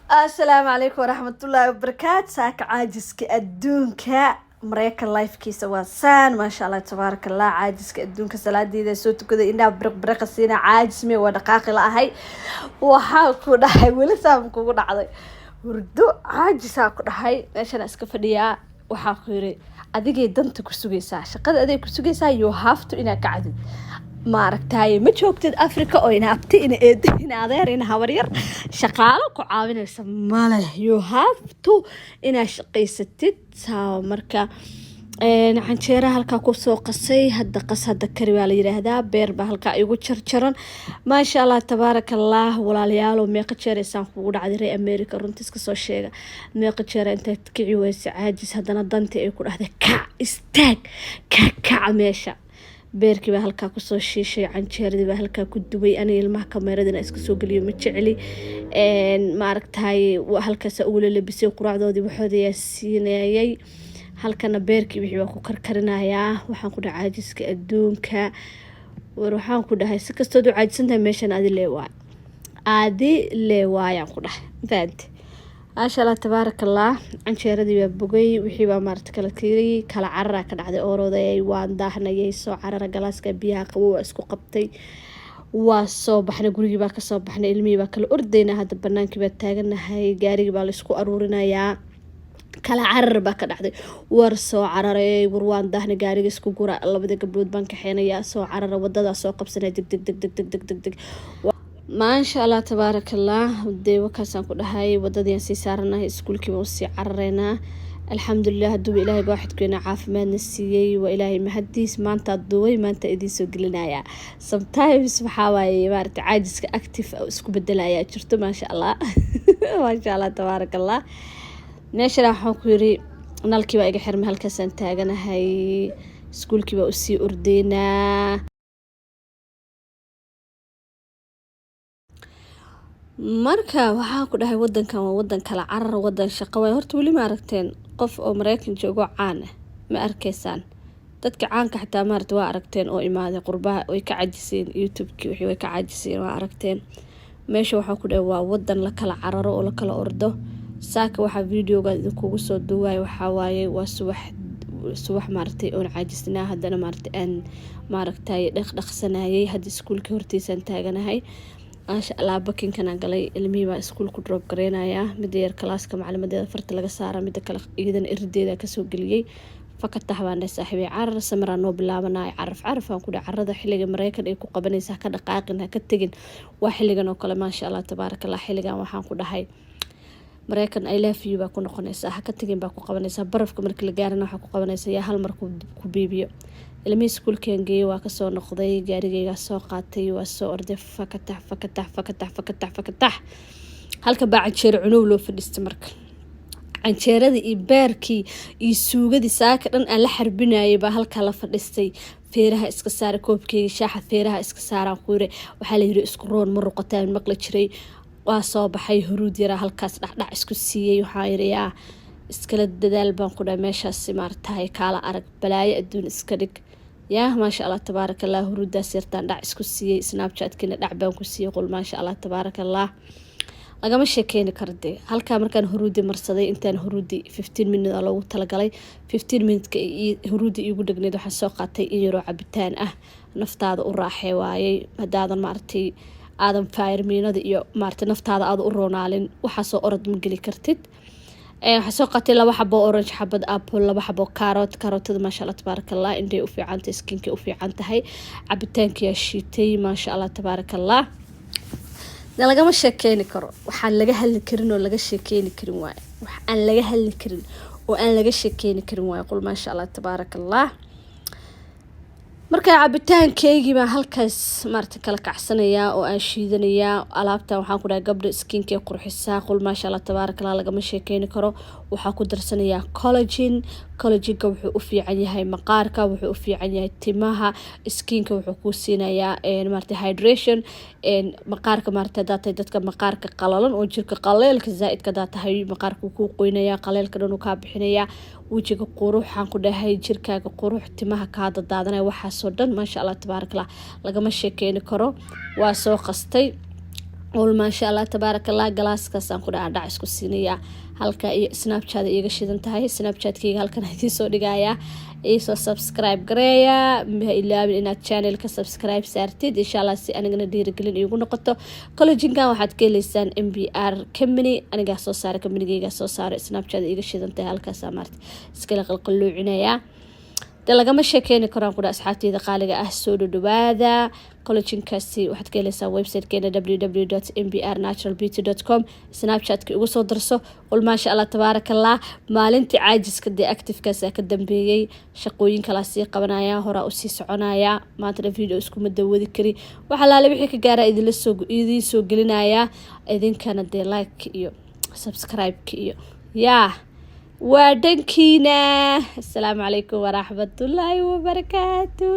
Asalaamu calaykum waraxmatullaahi wabarakaatu. Saaka caajiska adduunka, Mareykan lifekiisa waa saan. Maasha Allah, tabaaraka Allah. Caajiska adduunka, salaadeeda soo tukaday, indhaha biriq biriqa siina, caajis me waa dhaqaaqi la-ahay. Waxaa ku dhahay, weli saam kugu dhacday hurdo caajisaa ku dhahay? Meeshaan iska fadhiyaa. Waxaa ku yiri, adigay danta ku sugaysaa, shaqada aday ku sugaysaa. You have to inaad kacdid. Maaragtaye, ma joogtid Africa oo ina abti, ina eed, ina adeer, ina habaryar, shaqaalo ku caawinaysa male. You have to inaad shaqaysatid. Saa marka canjeera halkaa kusoo qasay, hadda qas, hadda kari baa la yiraahdaa. Beer baa halkaa igu jarjaran. Maasha Allah, tabaaraka Allah. Walaalayaalo, meeqa jeereysaan kugu dhacday reer America? Runta iska soo sheega, meeqa jeera intaad kici weysa caajis, haddana dantii ay ku dhahday kac, istaag, ka kaca meesha? Beerkii baa halkaa kusoo shiishay, canjeeradii baa halkaa ku dubay. Aniga ilmaha kameeradina iska soo geliyo ma jecli. Maaragtay, halkaas ugula labisay, quraacdoodii waxooda siinayay. Halkana beerkii wixii baa ku karkarinayaa. Waxaan ku dhahay, caajiska adduunka. War waxaan ku dhahay, si kastood u caajisantahay, meeshan adi lee waay, adi lee waayaan ku dhahay. Fahanti? Maasha Allah, tabaaraka Allah. Canjeeradii baa bogay, wixii baa maarata kala kiiriyay, kala cararaa ka dhacday. Orodayay, waan daahnayay, soo carara. Galaaska biyaha qabow waa isku qabtay, waa soo baxnay, gurigii baa kasoo baxnay, ilmihii baa kala ordaynaa. Hadda banaankii baa taaganahay, gaarigii baa laisku aruurinayaa. Kala carar baa ka dhacday. War soo cararay, war waan daahnay, gaariga isku gura. Labada gabdhood baan kaxeynayaa. Soo carara, wadadaa soo qabsanaya, deg deg deg deg deg deg deg deg. Maasha Allah, tabaaraka Allah. Dee wakaasaan ku dhahay, wadadiiaan sii saaranahay, iskuulkii baan usii carareynaa. Alxamdulilah, haduuba Ilaahay baa waxadkeena caafimaadna siiyey, waa Ilaahay mahadiis. Maantaa duubay, maanta idiin soo gelinaya. Sometimes waxaa waaye, maarata, caajiska active isku bedelaya jirto. Maasha Allah, maasha Allah, tabaaraka Allah. Meeshana waxaan ku yiri, nalkii baa iga xirmay, halkaasaan taaganahay, iskuulkii baa usii ordeynaa. Marka waxaa ku dhahay, wadankan waa wadan kala carar, wadan shaqo waay. Horta weli ma aragteen qof oo Mareykan joogo caan ah? Ma arkaysaan. Dadka caanka xataa, maarata, waa aragteen oo imaaday qurbaha, way ka cajiseen YouTube-kii wixii, way ka cajiseen, waa aragteen. Meesha waxaa ku dhahay, waa wadan la kala cararo oo la kala ordo. Saaka waxaa videoga idinkugu soo duwaay, waxaa waaye, waa subax subax, maaragtay, oon caajisnaa, haddana maaragtay aan maaragtay dhaqdhaqsanayay. Hadda iskuulkii hortiisaan taaganahay. Maasha Allah, parkingkana galay, ilmihii baa iskuul ku drop gareynayaa. Mida yar classka macalimadeeda farta laga saara, mida kale iyadana irideeda kasoo geliyey. Fakatax baan dhahay, saaxiibay, carar, samaraa noo bilaabanaya. Caraf caraf aan ku dhahay. Carada xilliga Mareykan ay ku qabanaysa, ha ka dhaqaaqin, ha ka tegin, waa xilligan oo kale. Maasha Allah, tabaaraka Allah. Xilligan waxaan ku dhahay, Mareykan I love you baa ku noqonaysaa. Ha ka tegin baa ku qabanaysaa. Barafka marka la gaarana waxaa ku qabanaysa yaa hal mar ku biibiyo. Ilmihii iskuulkan geeyey, waa kasoo noqday, gaarigeygaa soo qaatay, waa soo orday. Fakatax, fakatax, fakatax, fakatax, fakatax. Halka baa canjeero cunow loo fadhiistay. Marka canjeeradii iyo beerkii iyo suugadii saaka dhan aan la xarbinayay baa halkaa la fadhiistay. Feeraha iska saara, koobkeyga shaaxa feeraha iska saaraan ku yiri. Waxaa la yiri, isku roon ma ruqataan, maqli jiray. Waa soo baxay, huruud yaraa halkaas dhacdhac isku siiyey. Waxaa yiri, yaa iskala dadaal baan ku dhahay. Meeshaasi, maaratahay, kaala arag, balaayo adduun iska dhig. Yaa, maasha Allah, tabaaraka Allah. Huruudaas yartaan dhac isku siiyey, Snapchatkiina dhac baan ku siiyey. Qul maasha Allah, tabaaraka Allah, lagama sheekeyni karo. Dee halkaa markaan huruudi marsaday, intaan huruudi 15 minute aa loogu talagalay, 15 minuteska huruudi iigu dhegneyd, waxaan soo qaatay in yaroo cabitaan ah. Naftaada u raaxee waayey. Haddaadan, maaragtay, aadan fayrmiinada iyo, maaragtay, naftaada aada u roonaalin, waxaasoo orod ma geli kartid. Waxaa soo qaatay laba xabo orange, xabad apple, laba xabo carrot. Carrotada, maasha Allah, tabaaraka Allah, indhay u fiicantahay, skinkay u fiican tahay. Cabitaankiyaa shiitay. Maasha Allah, tabaaraka Allah. Lagama sheekeyni karo. Waxaan laga hadli karin oo laga sheekeyni karin waaye. Wax aan laga hadli karin oo aan laga sheekeyni karin waaye. Qul maasha Allah, tabaaraka Allah. Marka cabitaankeygii baan halkaas, maarata, kala kacsanayaa oo aan shiidanayaa. Alaabtan waxaan ku dhahay, gabdha, skinkay qurxisaa. Qul maasha Allah, tabaaraka Allah, lagama sheekeyni karo. Waxaa ku darsanayaa collagen. Collagenka wuxuu u fiican yahay maqaarka, wuxuu u fiican yahay timaha, skinka wuxuu kuu siinayaa, maarata, hydration maqaarka. Maarata, hadaa tahay dadka maqaarka qalalan oo jirka qaleelka zaa-idka hadaa tahay, maqaarka wuu kuu qoynayaa, qaleelka dhan uu kaa bixinayaa. Wejiga qurux, waxaan ku dhahay, jirkaaga qurux, timaha kaa dadaadanaya, waxaasoo dhan, maasha Allah, tabaaraka Allah, lagama sheekeyni karo. Waa soo qastay. Ul, maasha Allah, tabaaraka Allah. Galaaskaasaan ku dhaca dhac isku siinayaa. Halka iyo Snapchat iiga shidan tahay, Snapchatkeyga halkan idiin soo dhigayaa. Iisoo subscribe gareeya, ha ilaabin inaad channelka subscribe saartid, insha Allah, si anigana dhiirigelin iigu noqoto. Collagenkan waxaad ka heleysaan MBR company, anigaa soo saara, companygeygaa soo saaro. Snapchat iiga shidan tahay, halkaasaa maarta iskala qalqaluucinayaa. De lagama sheekeyni karaan qudha. Asxaabteyda qaaliga ah, soo dhadhawaada. Collagenkaasi waxaad ka heleysaa websitekeena www.mbrnaturalbeauty.com. Snapchatka igu soo darso. Qul, maasha Allah, tabaaraka Allah. Maalintii caajiska dee activekaasaa ka dambeeyey, shaqooyin kalaa sii qabanaya, horaa usii soconaya. Maantana video iskuma dawadi kari. Wax alaale wixii ka gaaraa idinla soo idiin soo gelinayaa. Idinkana dee like iyo subscribe-ka iyo yaa waa dhankiina. Asalaamu calaykum waraxmatullaahi wabarakaatu.